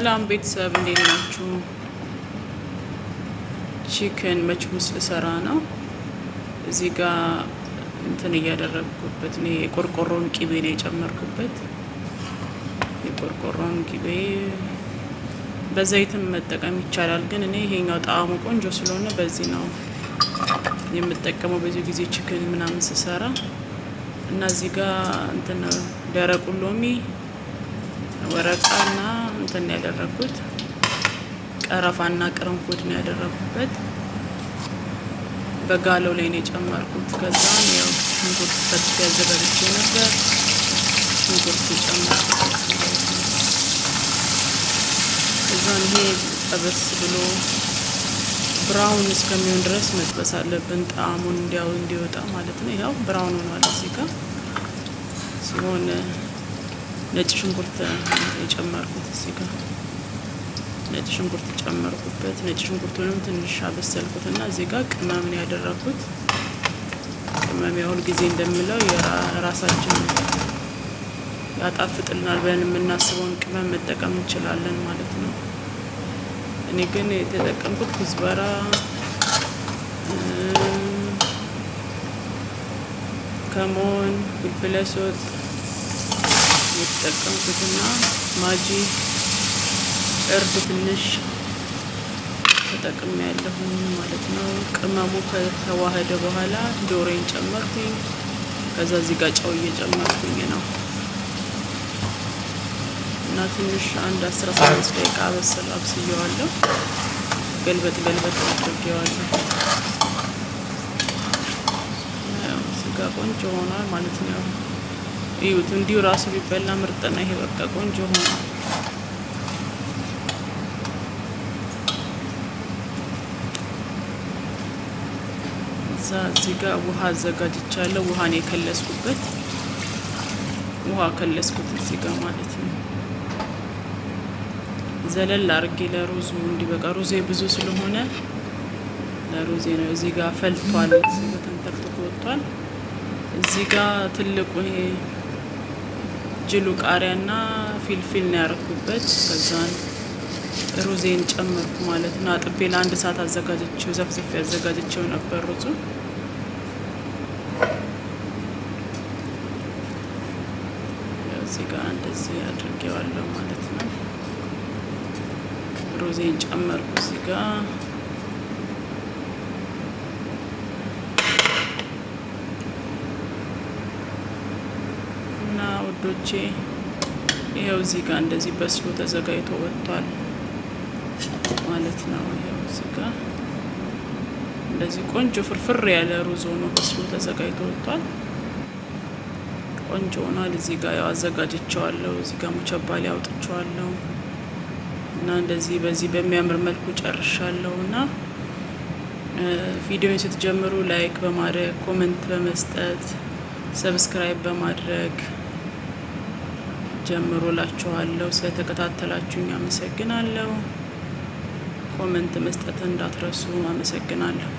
ሰላም ቤተሰብ፣ እንዴት ናችሁ? Chicken መችቡስ ልሰራ ነው። እዚህ ጋር እንትን እያደረግኩበት ነው። የቆርቆሮውን ቂቤ ነው የጨመርኩበት። የቆርቆሮውን ቂቤ በዘይትም መጠቀም ይቻላል፣ ግን እኔ ይሄኛው ጣዕሙ ቆንጆ ስለሆነ በዚህ ነው የምጠቀመው ብዙ ጊዜ chicken ምናምን ስሰራ። እና እዚህ ጋር እንትን ደረቁ ሎሚ ወረቃና እንትን ያደረኩት ቀረፋና ቅርንፉድ ነው ያደረኩበት። በጋለው ላይ ነው የጨመርኩት። ከዛም ያው ሽንኩርት ከትፌ አዘጋጅቼ ነበር። ሽንኩርት ጨመርኩበት ማለት ነው። ከዛን ይሄ ጠበስ ብሎ brown እስከሚሆን ድረስ መጥበስ አለብን፣ ጣዕሙን እንዲያው እንዲወጣ ማለት ነው። ያው brown ሆኗል እዚህ ጋር ሲሆን ነጭ ሽንኩርት የጨመርኩት፣ እዚህ ጋር ነጭ ሽንኩርት ጨመርኩበት። ነጭ ሽንኩርቱንም ትንሽ አበሰልኩትና እዚህ ጋር ቅመም ነው ያደረኩት። ቅመም ያው ሁልጊዜ እንደምለው የራሳችን ያጣፍጥልናል ብለን የምናስበውን ቅመም መጠቀም እንችላለን ማለት ነው። እኔ ግን የተጠቀምኩት ኩዝበራ፣ ከሞን፣ ፍልፍል አስወጥ የተጠቀምኩትና ማጂ፣ እርድ ትንሽ ተጠቅሜ ያለሁኝ ማለት ነው። ቅመሙ ከተዋህደ በኋላ ዶሮዬን ጨመርኩኝ። ከዛ እዚህ ጋር ጨው እየጨመርኩኝ ነው እና ትንሽ አንድ 15 ደቂቃ በሰል አብስየዋለሁ። ገልበጥ ገልበጥ አድርጌዋለሁ። ስጋ ቆንጆ ሆኗል ማለት ነው። እዩት፣ እንዲሁ ራሱ ቢበላ ምርጥ ነው። ይሄ በቃ ቆንጆ ሆኗል። እዛ እዚህ ጋር ውሃ አዘጋጅቻለሁ። ውሃን የከለስኩበት፣ ውሃ ከለስኩት እዚህ ጋር ማለት ነው። ዘለል አርጌ ለሩዙ እንዲበቃ፣ ሩዜ ብዙ ስለሆነ ለሩዜ ነው። እዚህ ጋር ፈልቷል፣ እዚህ ጋር ተንተክትኮ ወጥቷል። እዚህ ጋር ትልቁ ይሄ ጅሉ ቃሪያና ፊልፊል ነው ያረኩበት። ከዛን ሩዜን ጨመርኩ ማለት ነው። አጥቤ ለአንድ ሰዓት አዘጋጀችው፣ ዘፍዝፌ ያዘጋጀችው ነበር ሩዙ። እዚህ ጋር እንደዚህ አድርጌዋለሁ ማለት ነው። ሩዜን ጨመርኩ እዚህ ጋር። እና ውዶቼ፣ ይኸው እዚህ ጋር እንደዚህ በስሎ ተዘጋጅቶ ወጥቷል ማለት ነው። ይኸው እዚህ ጋር እንደዚህ ቆንጆ ፍርፍር ያለ ሩዝ ሆኖ በስሎ ተዘጋጅቶ ወጥቷል። ቆንጆ ሆኗል። እዚህ ጋር ያው አዘጋጅቼዋለሁ። እዚህ ጋር ሙቸባሊ አውጥቼዋለሁ እና እንደዚህ በዚህ በሚያምር መልኩ ጨርሻለሁ። እና ቪዲዮን ስትጀምሩ like በማድረግ፣ comment በመስጠት፣ subscribe በማድረግ ጀምሩ እላችኋለሁ። ስለተከታተላችሁኝ አመሰግናለሁ። Comment መስጠት እንዳትረሱ። አመሰግናለሁ።